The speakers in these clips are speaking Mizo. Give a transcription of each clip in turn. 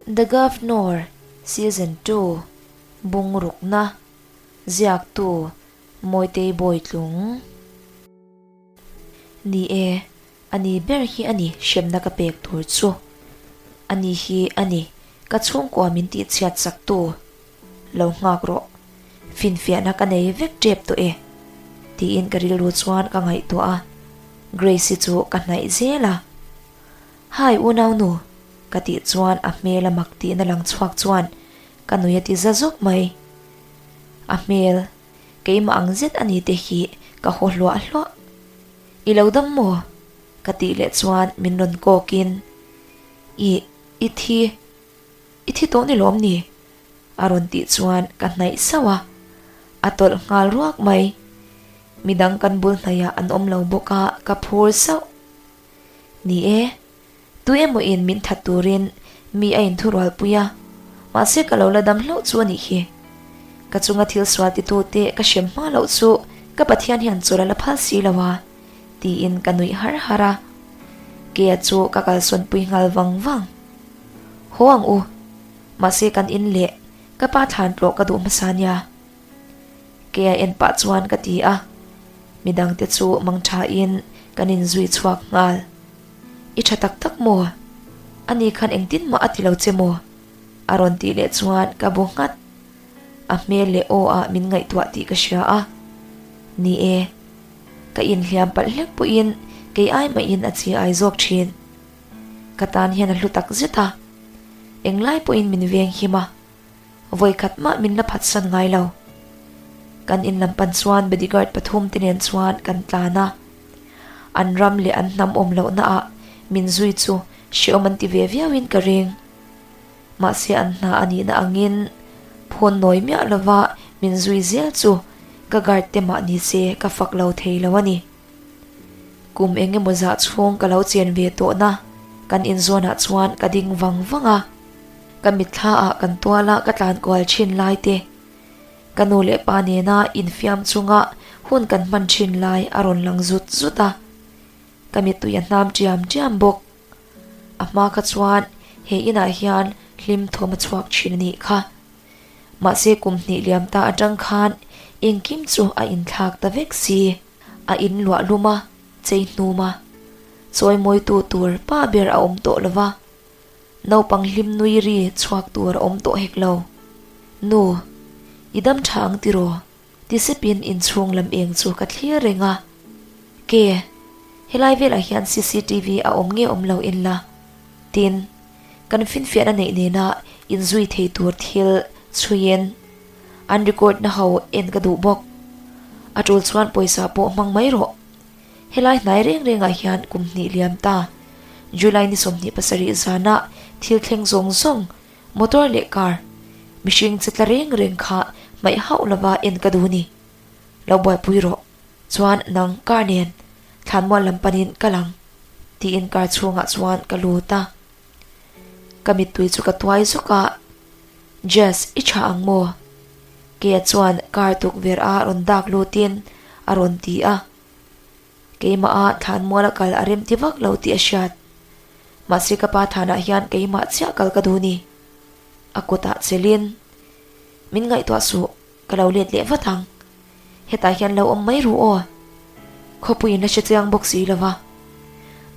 The Governor Season 2 Bung rukna Ziaktu Mawitei Bawitlung Ni e, a ni ber hi a ni hremna ka pek tur chu. A ni hi a ni ka chhungkua min tihchhiat chaktu. Lo nghak rawh. Finfiahna ka nei vek tep tawh e. Tiin ka rilru chuan ka ngaihtuah a. Grace-i chu ka hnaih zel a. Hi unaunu! Ka tih chuan a hmel a mak tihna lang chhuak chuan ka nui a ti za zawk mai. A hmel keimah ang zet a ni te hi ka haw hluah hluah. I lo dam maw? Ka tih leh chuan min rawn kawkin, Ih, i thi. I thi tawh ni lawm ni? A rawn tih chuan ka hnaih sauh a, a tawlh nghal ruak mai. Midang kan bul hnaihah an awm lo bawk a, ka phur sauh. Ni e, tu emaw in min that turin mi a inthurual pui a, mahse ka lo la dam hlauh chu a nih hi. Ka chunga thil sual titute ka hrem hma loh chu ka Pathian hian chawl a la phal si lo a, tiin ka nuih har har a. Kea chu ka kalsawn pui nghal vang vang. Haw ang u, mahse kan in leh ka pa thlan tlawh ka duh hmasa nia. Kea en pah chuan ka ti a, midangte chu mang thain kan inzui chhuak nghal. I tha tak tak maw? Ani khan engtin mah a ti lo che maw? A rawn tih leh chuan ka bu nghat. A hmel leh aw ah min ngaihtuah tih ka hria a. Ni e, ka inhliam palh hlek pawhin kei ai mahin a chi ai zawk thin. Ka tan hian a hlu tak zet a, englai pawhin min veng him a, vawikhat mah min la phatsan ngai lo. Kan in lam pan chuan bodyguard pathum te nen chuan kan tlan a, an ram leh an hnam awm lohna ah min zui chu hreawm an ti ve viau in ka ring. Mahse an hna a nihna angin phone nawi miah lova min zui zel chu ka guard te mah ni se ka fak lo thei lo a ni. Kum eng emaw zah chhung ka lo chen ve tawhna kan inzawnah chuan ka ding vang vang a, ka mitthla ah kan tuala ka tlan kual thin lai te, ka nu leh pa nena infiam chunga hun kan hman thin lai a rawn lang zut zut a, ka mittui a hnam tiam tiam bawk. A hma kha chuan he inah hian hlim thawm a chhuak thin a nih kha. Mahse kum hnih liam ta atang khan engkim chu a inthlak ta vek si. A in luah lum a, chei hnum a, chawi mawitu tur pa ber a awm tawh lo va, naupang hlim nui ri chhuak tur a awm tawh hek lo. Nu, i dam tha ang tiraw? Ti sepin inchhung lam eng chu ka thlir reng a. Ke, helai velah hian cctv a awm nge awm lo en la. Tin, kan finfiahna neih nena inzui thei tur thil chhuiin an record na ho en ka duh bawk. A tul chuan pawisa pawh hmang mai rawh. Helai hnai reng rengah hian kum hnih liam ta. July ni 27 zana thil thleng zawng zawng motor leh car mihring che tla reng reng kha hmaih hauh lova en ka duh ni. Lo buaipui rawh. Chuan nang car nen thlanmual lam panin ka lang tiin car chhungah chuan ka lut a. Ka mittui chu ka tuai zuk a, Jess i tha ang maw? Kea chuan car tukverh a rawn dak lutin a rawn ti a. Keimah a thlanmual a kal a rem ti vak lo tih a hriat. Mahse ka pa thanah hian keimah chiah kal ka duh ni. A kutah chelin, Min ngaihtuah suh, ka lo let leh vat ang. Hetah hian lo awm mai ru aw. Khawpuiin la hre chiang bawk si lo va.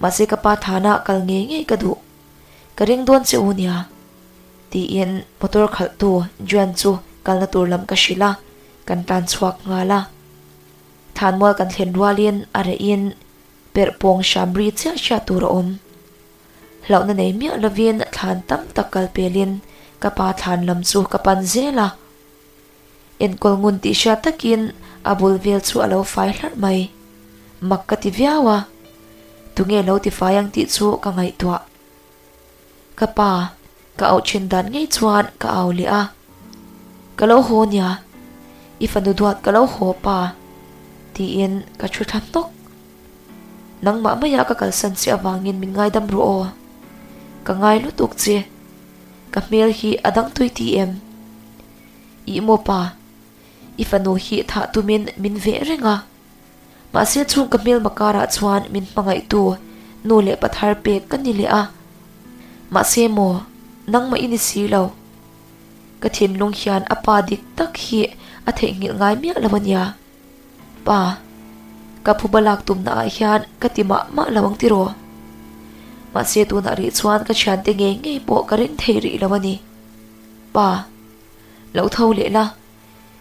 Mahse ka pa thanah kal ngei ngei ka duh. Ka ring dawn che u nia. Tiin motor khalhtu Juan chu kalna tur lam ka hrilh a, kan tlan chhuak nghal a. Thlanmual kan thlen rualin a rehin perh pawng hram ri chiah hriat tur a awm. Hlauhna nei miah lovin thlan tam tak kal pelin ka pa thlan lam chu ka pan zel a. Enkawl ngun tih hriat takin a bul vel chu a lo fai hlarh mai. Mak ka ti viau a, tunge lo ti fai ang tih chu ka ngaihtuah. Ka pa, ka auh thin dan ngei chuan ka au leh a. Ka lo haw nia, i fanu duat ka lo haw pa, tiin ka thu thla hnawk. Nangmah maia ka kalsan che avangin min ngaidam rawh aw. Ka ngai lutuk che. Ka hmel hi a dang tui ti em? Ih maw pa, i fanu hi thah tumin min veh reng a. Mahse chung ka hmelma karah chuan min hmangaihtu nu leh pa thar pek ka ni leh a. Mahse maw? Nangmah i ni si lo. Ka thinlung hian a pa dik tak hi a theihnghilh ngai miah lo a nia. Pa, ka phuba lak tumna ah hian ka ti mah mah lo ang tiraw? Mahse tunah rih chuan ka thiante ngei ngei pawh ka ring thei rih lo a ni. Pa, lo tho leh la,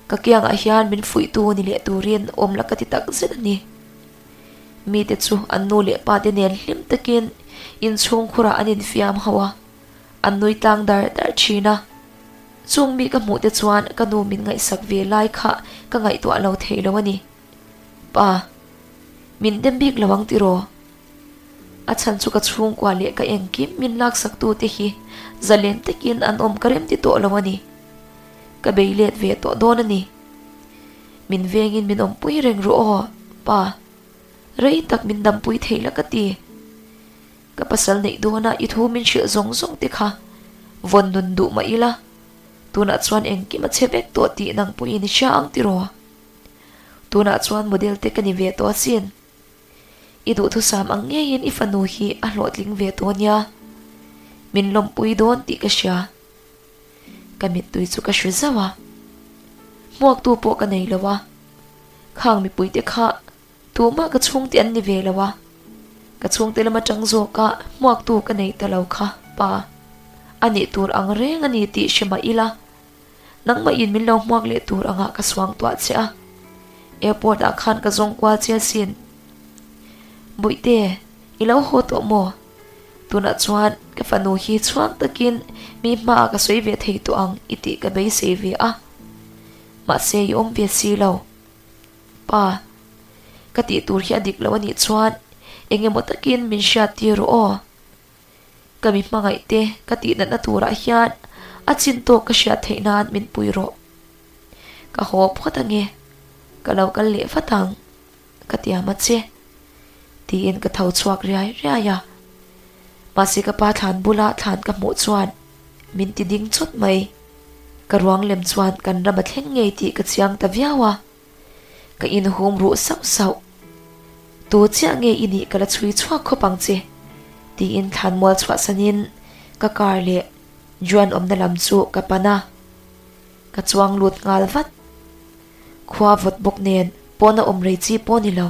ka kiangah hian min fuihtu ni leh turin awm la ka ti tak zet a ni. Mite chu an nu leh pa te nen hlim takin inchhungkhurah an infiam ho a, an nui tlang dar dar thin a. Chung mi ka hmuh te chuan ka nu min ngaihsak ve lai kha ka ngaihtuah lo thei lo a ni. Pa, min dem bik lo ang tiraw? A chhan chu ka chhungkua leh ka engkim min laksak tu te hi zalen takin an awm ka rem ti tawh lo a ni. Ka bei let ve tawh dawn a ni. Min vengin min awmpui reng ru aw, pa. Rei tak min dampui thei la ka ti. Ka pasal neih dawna i thu min hrilh zawng zawng te kha vawn nun duh mah ila, tunah chuan engkim a chhe vek tawh tih nang pawhin i hria ang tiraw? Tunah chuan model te ka ni ve tawh asin. I duhthusam ang ngeiin i fanu hi a hlawhtling ve tawh nia. Min lawmpui dawn tih ka hria. Ka mittui chu ka hre zauh a. Hmuaktu pawh ka nei lo a. Khang mipuite kha Tumah ka chhungte an ni ve lo a, ka chhungte lam atang zawka hmuaktu ka nei ta lo kha pa a nih tur ang reng a ni tih hre mah ila, nangmahin min lo hmuak leh tur angah ka suang tuah che a, airport ah khan ka zawng kual che asin. Bawihte, i lo haw tawh maw? Tunah chuan ka fanu hi chhuang takin mi hmaah ka sawi ve thei tawh ang i tih ka beisei ve a, mahse i awm ve si lo. Pa, ka tih tur hi a dik lo a nih chuan eng emaw takin min hriat tir rawh aw. Ka mi hmangaih te ka tih natna turah hian a chin tawk ka hriat theih nan min pui rawh. Ka haw phawt ange, ka lo kal leh vat ang, ka tiam a che, tiin ka tho chhuak riai riai a. Mahse ka pa thlan bula thlan ka hmuh chuan min ti ding chawt mai. Ka ruang lem chuan kan ram a thleng ngei tih ka chiang ta viau a, ka inhum ruh sauh sauh. Tu chiah nge i nih ka la chhui chhuak khawp ang che? tiin thlanmual chhuahsanin ka car leh Juan awmna lam chu ka pan a, ka chuang lut nghal vat. Khua vawt bawk nen pawn a awm rei chi pawh ni lo.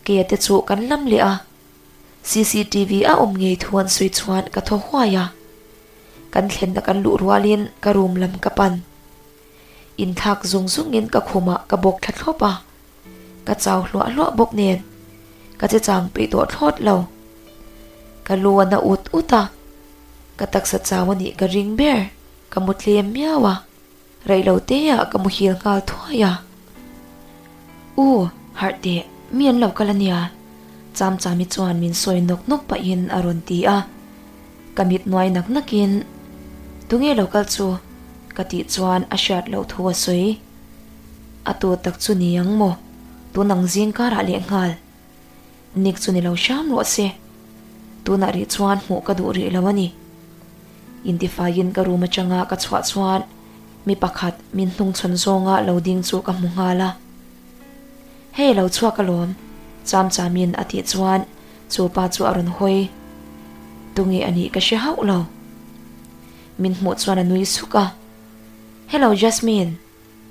Keia te chu kan lam leh a, cctv a awm ngei thu an sawi chuan ka thaw huai a. Kan thlenna kan luh rualin ka room lam ka pan. Inthlak zung zungin ka khumah ka bawk thla thlawp a, ka chau hluah hluah bawk nen ka che chang peih tawh thlawt lo. Ka lu a na ut ut a, ka taksa chau a nih ka ring ber, ka mu tlem miau a. Reilo te ah ka muhil nghal thuai a. U, harh teh, mi an lo kal a nia, Chamchami chuan min sawi nawk nawk pahin a rawn ti a. Ka mit nuai nak nakin, Tunge lo kal chu? ka tih chuan a hriat loh thu a sawi. A tu tak chu ni ang maw? Tun ang zing karah lehnghal. Nick chu ni lo hram rawh se. Tunah rih chuan hmuh ka duh rih lo a ni. Intifaiin ka room atanga ka chhuah chuan mi pakhat min hnungchhawn zawnga lo ding chu ka hmu nghal a. Hei lo chhuak alawm, Chamchamin a tih chuan chu pa chu a rawn hawi. Tunge a nih ka hre hauh lo. Min hmuh chuan a nui suk a. Hello Jasmine,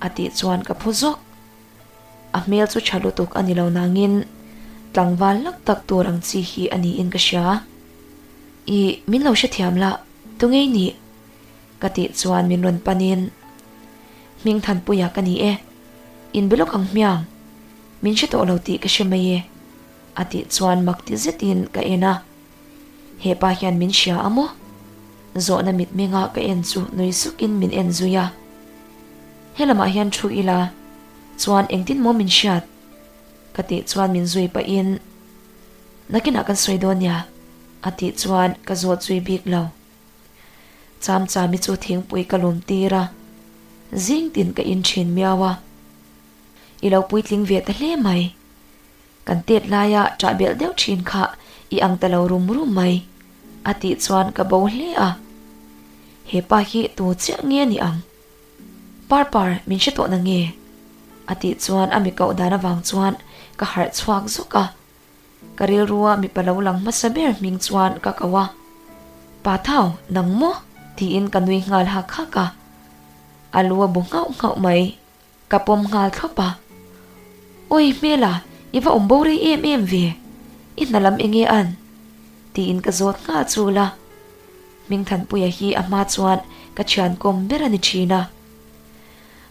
a tih chuan ka phu zawk. A hmel chu tha lutuk a ni lo nangin tlangval lak tak tur ang chi hi a niin ka hria. I min lo hrethiam la, tunge i nih? Ka tih chuan min rawn panin, Hmingthanpuia ka ni e, in be lawk ang hmiang, min hre tawh lo tih ka hre mai e, a tih chuan mak ti zetin ka en a. Hepa hian min hria a maw? Zawhna mitmenga ka en chu nui sukin min en zui a. Helamah hian thu ila, chuan engtin maw min hriat? Ka tih chuan min zui pahin, Nakinah kan sawi dawn nia, a tih chuan ka zawt zui bik lo. Chamchami chu thingpui ka lum tir a, zing tin ka in thin miau a. I lo puitling ve ta hle mai. Kan tet laia ṭah belh deuh thin kha i ang ta lo rum rum mai, a tih chuan ka bo hle a. He pa hi tu chiah nge ni ang? Parpar min hre tawh na nge? A tih chuan a mi koh dan avang chuan ka harh chhuak zuk a. Ka rilrua mipa lo lang hmasa ber hming chuan ka ko a. Pa Thau, nang maw? tiin ka nui nghal hak hak a. A lu a bu nghauh nghauh mai. Ka pawm nghal thlawp a. Awi hmela, i va awm bo rei em em ve. I hna lam enge an? Tiin ka zawt nghal chul a. Hmingthanpuia hi a hma chuan ka thian kawm ber a ni thin a.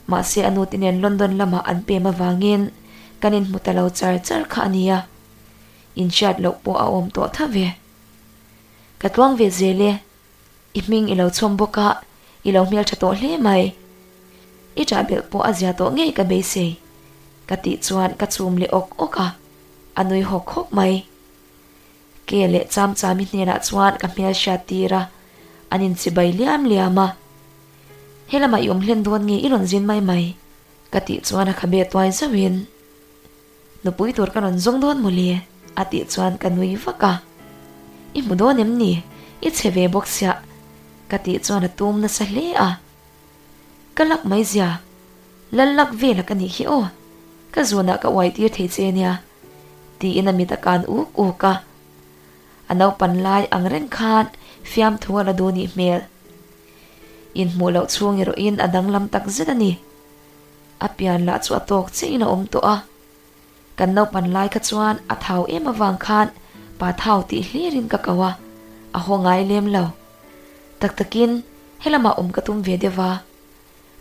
Mahse a nute nen London lamah an pem avangin kan inhmu ta lo char char kha a nia. Inhriat loh pawh a awm tawh tha ve. Ka tluang ve zel e. I hming i lo chhawm bawk a, i lo hmeltha tawh hle mai. I ṭahbelh pawh a zia tawh ngei ka beisei, ka tih chuan ka chum leh awk awk a, a nui hawk hawk mai. Ke leh cham chami hnenah chuan ka hmel hriat tir a, an inchibai liam liam a. He lamah i awm hlen dawn nge i rawn zin mai mai? Ka tih chuan a khabe tuai zauhin. Nupui tur ka rawn zawng dawn mawle a tih chuan ka nui vak a. I hmu dawn em ni? I chhe ve bawk siah ka tih chuan a tum nasa hle a. Ka lak mai zia, lal lak vela ka nih hi aw, ka zunah ka uai tir thei che nia tiin a mit a kan uk uk a. A naupan lai ang reng khan fiamthu a la duh nih hmel. Inhmuh loh chhung erawhin a danglam tak zet a ni. A pian lah chu a tawk chiahin a awm tawh a, kan naupan lai kha chuan a thau em avang khan pa thau tih hlirin ka ko a, a haw ngai lem lo. Tak takin helamah awm ka tum ve deuh a,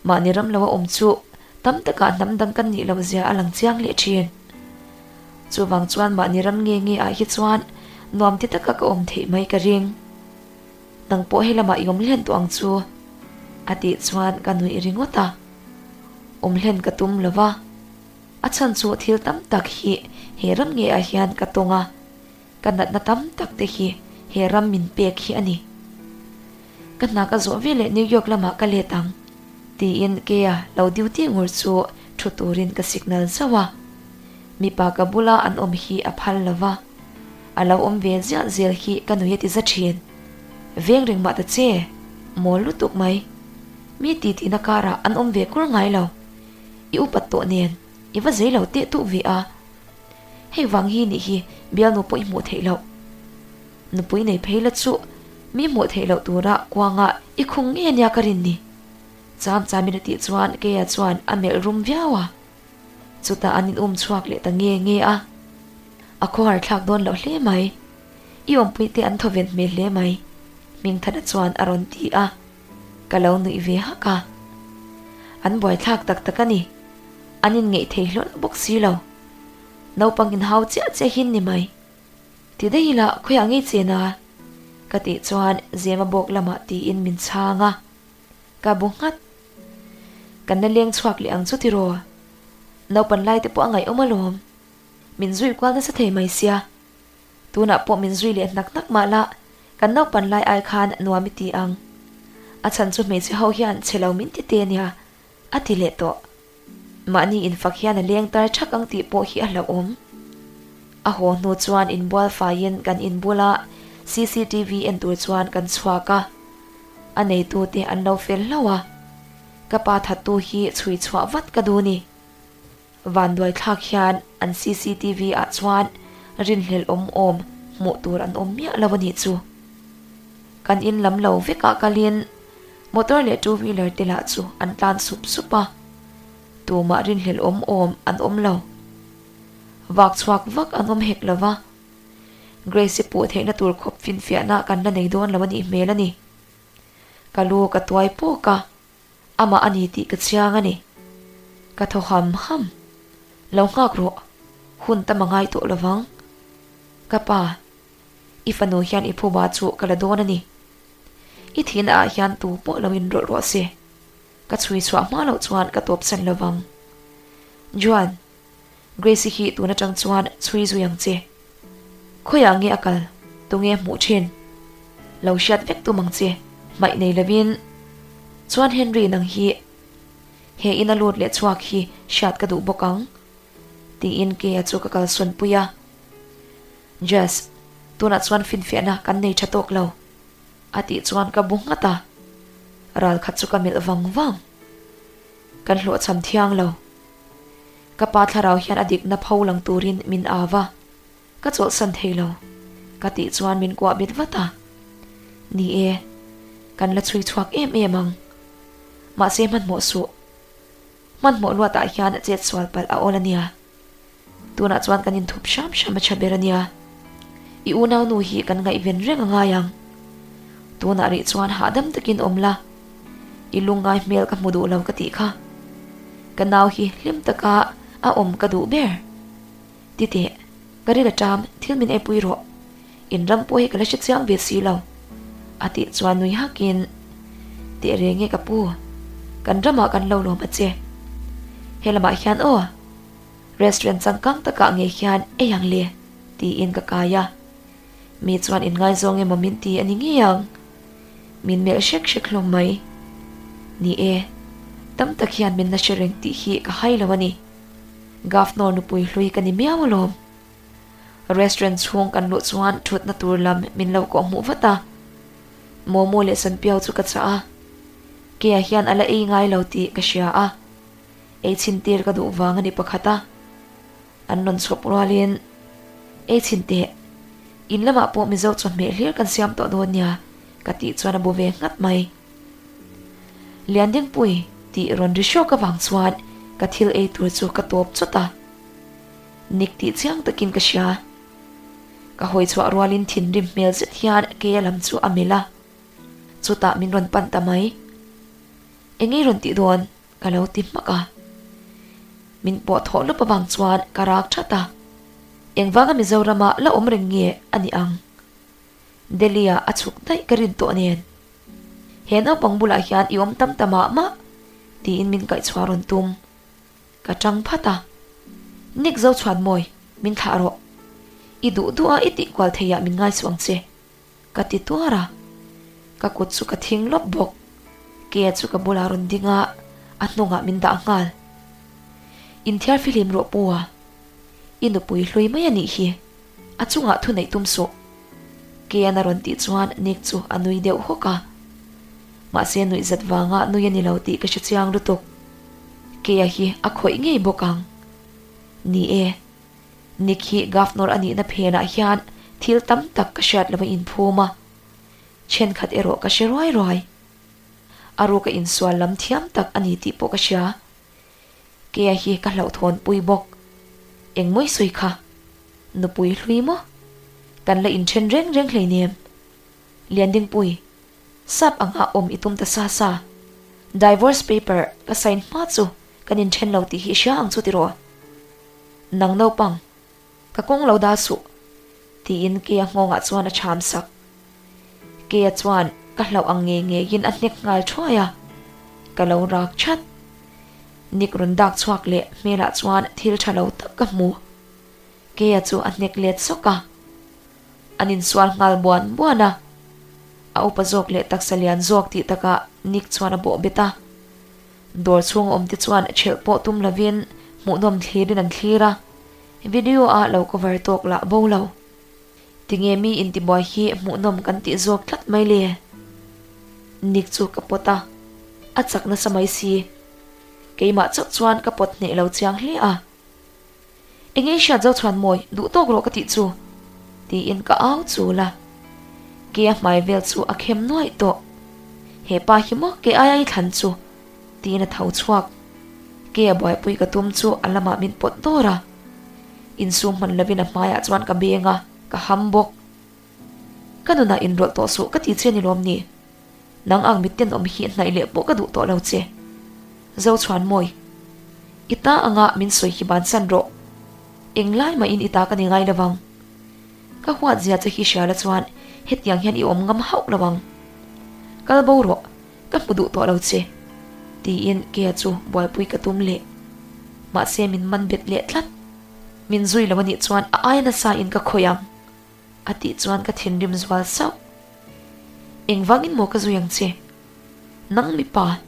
mahni ram lo a awm chu tam takah hnam dang kan nih loh zia a lang chiang leh thin. Chuvang chuan mahni ram nge nge ah hi chuan nuam ti taka ka awm theih mai ka ring. Nang pawh helamah i awm hlen tawh ang chu a tih chuan ka nuih ringawt a. Awm hlen ka tum lo va, a chhan chu thil tam tak hi he ram nge ah hian ka tawng a, ka natna tam tak te hi he ram min pek hi a ni. Ka hna ka zawh veleh New York lamah ka let ang tiin Kea lo duty ngur chu thu turin ka signal zauh a. Mipa ka bula an awm hi a phal lo va. A lo awm ve ziah zel hi ka nui a ti za thin. Veng reng mah ta che, mawl lutuk mai. Mi ti tihna karah an awm ve kur ngai lo. I upat tawh nen, i va zei lo teh tuh ve a. Hei vang hi nih hi bialnu pawh i hmuh theih loh. Nupui nei phei la chu mi hmuh theih loh tura kuanga i khung nge nia ka rin ni. Cham chamin a tih chuan Keia chuan a melh rum viau a. Chutah an in um chhuak leh ta nge nge a. A khawhar thlak dawn loh hle mai. I awmpui te an thawven hmel hle mai, Hmingthana chuan a rawn ti a. Ka lo nuih ve hak a. An buaithlak tak tak a ni. An inngeih thei hlawl bawk si lo. Naupang inhau chiah chiah hin ni mai. Ti daih ila khawiah ngei che na? Ka tih chuan Zema bawk lamah tiin min chhang a. Ka bu nghat. Kan la leng chhuak leh ang chu tiraw? Naupan lai te pawh a ngaihawm alawm. Min zui kual nasa thei mai sia. Tunah pawh min zui leh hnak hnak mah la, kan naupan lai ai khan nuam i ti ang. A chhan chu hmeichhe ho hian chhe lo min ti te nia, a ti leh tawh. Mahni infak hian a leng tar thak ang tih pawh hi a hlauhawm. A haw hnu chuan inbual faiin kan inbula cctv en tur chuan kan chhuak a. A neitute an lo fel hlauh a. Ka pa thattu hi chhui chhuah vat ka duh ni. Vanduai thlak hian an cctv ah chuan rinhlelh awm awm hmuh tur an awm miah lo a nih chu. Kan in lam lo vekah kalin motor leh two wheeler te lah chu an tlan sup sup a, tumah rinhlelh awm awm an awm lo. Vak chhuak vak an awm hek lo va, Grace-i puh theihna tur khawp finfiahna kan la nei dawn lo a nih hmel a ni. Ka lu ka tuai pawk a. Amah a ni tih ka chiang a ni. Ka thaw ham ham. Lo nghak rawh, hun tam a ngai tawh lovang. Ka pa, i fanu hian i phuba chu ka la dawn a ni. I thihna ah hian tu pawh lo inrawlh rawh se. Ka chhui chhuah hma loh chuan ka tawpsan lovang. Juan. Grace-i hi tun atang chuan chhui zui ang che. Khawiah nge a kal? Tunge hmuh thin? Lo hriat vek tum ang che, hmaih nei lovin. Chuan Henry nang hi he ina lut leh chhuak hi hriat ka duh bawk ang. Tiin Kea chu ka kalsawn pui a. Jess, tunah chuan finfiahna kan nei tha tawk lo. A tih chuan ka bu nghat a. Ral khat chu ka melh vang vang. Kan hlawhchham thiang lo. Ka pa thlarau hian a dikna pho lang turin min au va, ka chawlhsan thei lo, ka tih chuan min kuah bet vat a. Ni e, kan la chhui chhuak em em ang. Mahse hmanhmawh suh. Hmanhmawh luatah hian chet sual palh a awl a nia. Tunah chuan kan inthup hram hram a tha ber a nia. I unau nu hi kan ngaihven reng a ngai ang. Tunah rih chuan hahdam takin awm la. I lungngai hmel ka hmu duh lo ka tih kha. Ka nau hi hlim taka a awm ka duh ber. Titeh, ka ril a ṭam, thil min eipui rawh. In ram pawh hi ka la hre chiang ve si lo. A tih chuan nui hakin, Teh reng e ka pu, kan ramah kan lo lawm a che. He lamah hian aw, restaurant changkang takah ngei hian ei ang le, tiin ka kai a. Mi chuan inngaizawng emaw min ti a ni ngei ang. Min melh hrek hrek hlawm mai. Ni e, tam tak hian min la hre reng tih hi ka hai lo a ni. Governor nupui hlui ka ni miau alawm. Restaurant chhung kan luh chuan thutna tur lam min lo kawh hmuh vat a. Momo leh Sanpiau chu ka chah a. Kea hian a la ei ngai lo tih ka hria a. Ei chhin tir ka duh vang a ni pakhat a. An rawn chhuak rualin, Ei chhin teh, in lamah pawh Mizo chawhmeh hlir kan siam tawh dawn nia, ka tih chuan a bu ve nghat mai. Liandingpui tih rawn ri hrawk avang chuan ka thil ei tur chu ka tawp chawt a. Nik tih chiang takin ka hria. Ka hawi chhuah rualin thinrim hmel zet hian keia lam chu a melh a. Chutah min rawn pan ta mai. Engei rawn tih dawn? Ka lo ti hmak a. Min pawh thawh lup avang chuan ka rak that a. Engvanga Mizorama la awm reng nge a nih ang? Delhi-ah a chhuk daih ka rin tawh nen. He naupang bulah hian i awm tam ta mah mah, tiin min kaihchhuah rawn tum. Ka tang phat a. Nick Zochhuanmawi, min thlah rawh. I duh duh a i tih kual theiah min ngaisuh ang che. Ka ti tuar a. Ka kut chu ka thing lawp bawk. Kea chu ka bulah rawn ding a, a hnungah min dah nghal. Inthiar fihlim rawh Pu a. I nupui hlui mai a nih hi. A chungah thu neih tum suh. Kean a rawn tih chuan Nick chu a nui deuh hawk a. Mahse nuih zat vanga nui a ni lo tih ka hre chiang lutuk. Kea hi a khawih ngei bawk ang. Ni e, Nick hi Governor a nihna phenah hian thil tam tak ka hriat lo a inphum a. Thenkhat erawh ka hre ruai ruai. A ruka insual lam thiam tak a ni tih pawh ka hria. Kea hi ka hlauhthawn pui bawk. Engmawi sawi kha? Nupui hlui maw? Kan la inthen reng reng hleinem. Liandingpui, sap anga awm i tum ta sa sa. Divorce paper ka sign hma chu kan inthen lo tih hi i hria ang chu tiraw? Nang naupang, Ka kawng lo dah suh, tiin Kea nghawngah chuan a chham sak. Kea chuan ka hlauh ang ngei ngeiin a hnek nghal thuai a, ka lo rak chat. Nick rawn dak chhuak leh hmelah chuan thil tha lo tak ka hmu. Kea chu a hnek let sawk a. An insual nghal buan buan a. A upa zawk leh taksa lian zawk tih takah Nick chuan a bawh bet a. Dawr chhung awmte chuan ṭhelh pawh tum lovin hmuhnawm thlirin an thlir a, video a lo cover tawk lah bo lo. Tinge mi intibuai hi hmuhnawm kan tih zawk tlat mai le? Nick chu ka pawt a, a chak nasa mai si. Keimah chauh chuan ka pawt hneh lo chiang hle a. Enge i hriat zo chhuan mawi, duh tawk rawh ka tih chu? tiin ka au chul a. Ke a hmai vel chu a khem nuaih tawh. He pa hi maw ke aia i thlan chu? tiin a tho chhuak. Ke a buaipui ka tum chu a lamah min pawt dawr a. Insum hman lovin a hmaiah chuan ka beng a, ka ham bawk. Ka nunah inrawlh tawh suh ka ti che ni lawm ni? Nang ang mitten awm hi hnaih leh pawh ka duh tawh lo che. Zochhuanmawi, i ta anga min sawi hi bansan rawh. Englai mahin i ta ka ni ngai lo vang. Ka huat zia che hi hria la chuan hetiang hian i awm ngam hauh lo ang. Kal bo rawh, ka hmu duh tawh lo che, tiin Kea chu buaipui ka tum leh. Mahse min man bet leh tlat. Min zui lo anih chuan a aia nasa in ka khawih ang. A tih chuan ka thinrim zual sauh. Engvangin maw ka zui ang che? Nang mipa,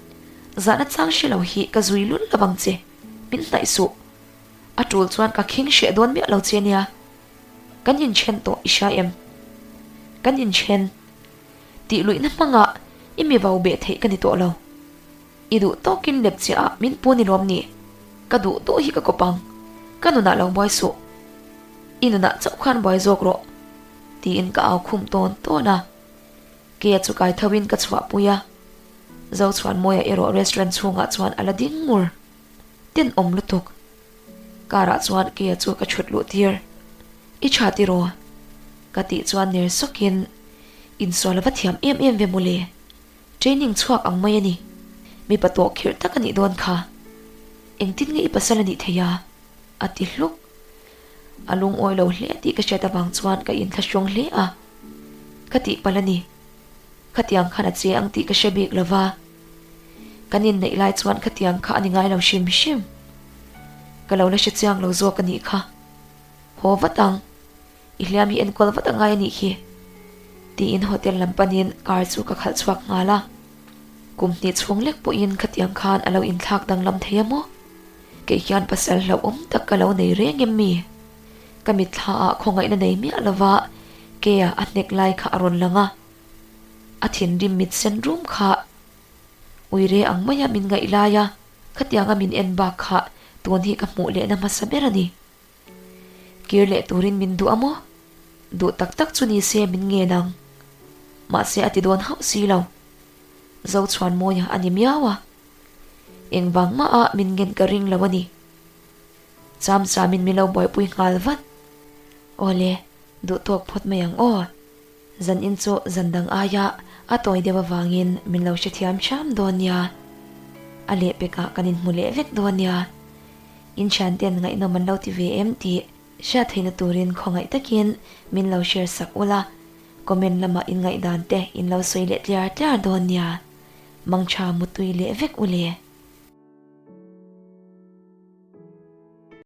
zahna chang hre lo hi ka zui lul lo ang che, min hnaih suh. A tul chuan ka khing hreh dawn miah lo che nia. Kan inthen tawh i hria em? Kan inthen. Tih luihna hmangah i mi vau beh theih ka ni tawh lo. I duh tawkin lep chiah ah min pu ni lawm ni? Ka duh duh hi ka kawp ang. Ka nunah lo buai suh. I nunah chauh khan buai zawk rawh. Tiin ka au khum tawn tawn a. Kea chu kai tho in ka chhuahpui a, Zochhuanmawia erawh restaurant chhungah chuan a la ding ngur. Tenawm lutuk. Car ah chuan Kea chu ka chhut luh tir. I tha tiraw? Ka tih chuan ner sawkin, Insual a va thiam em em ve mawle. Training chhuak ang mai a ni. Mipa tawh khirh tak a nih dawn kha. Engtin nge i pasal a nih thei a? A ti hluk. A lungawi lo hle tih ka hriat avang chuan ka inthlahrung hle a. Ka tihpalh a ni. Khatiang khan a che ang tih ka hre bik lo va. Kan inneih lai chuan khatiang kha a ni ngai lo hrim hrim. Ka lo la hre chiang lo zawk a nih kha. Haw vat ang. I hliam hi enkawl vat a ngai a nih hi. Tiin hotel lam panin car chu ka khalh chhuak nghal a. Kum hnih chhung lek pawhin khatiang khan a lo inthlak danglam thei a maw? Kei hian pasal hlauhawm tak ka lo nei reng em mi? Ka mitthla ah khawngaihna nei miah lova Kea a hnek lai kha a rawn lang a. A thinrim mit sen rum kha uire ang maia min ngaih lai a, khatianga min en bak kha tun hi ka hmuh lehna hmasa ber a ni. Kir leh turin min duh a maw? Duh tak tak chu ni se min ngen ang. Mahse a ti dawn hauh si lo. Zochhuanmawia a ni miau a. Engvang maha min ngen ka ring lo a ni. Cham chamin min lo buaipui nghal vat. Awle, duh tawk phawt mai ang aw. Zan in chu zan dang aia a tawi deuh avangin min lo hrethiam hram dawn nia. A lehpekah kan inhmu leh vek dawn nia. In thianten ngaihnawm an lo ti ve em tih hriat theihna turin khawngaih takin min lo share sak ula, comment lamah in ngaihdan te in lo sawi leh tliar tliar dawn nia. Mangtha mutui leh vek u le.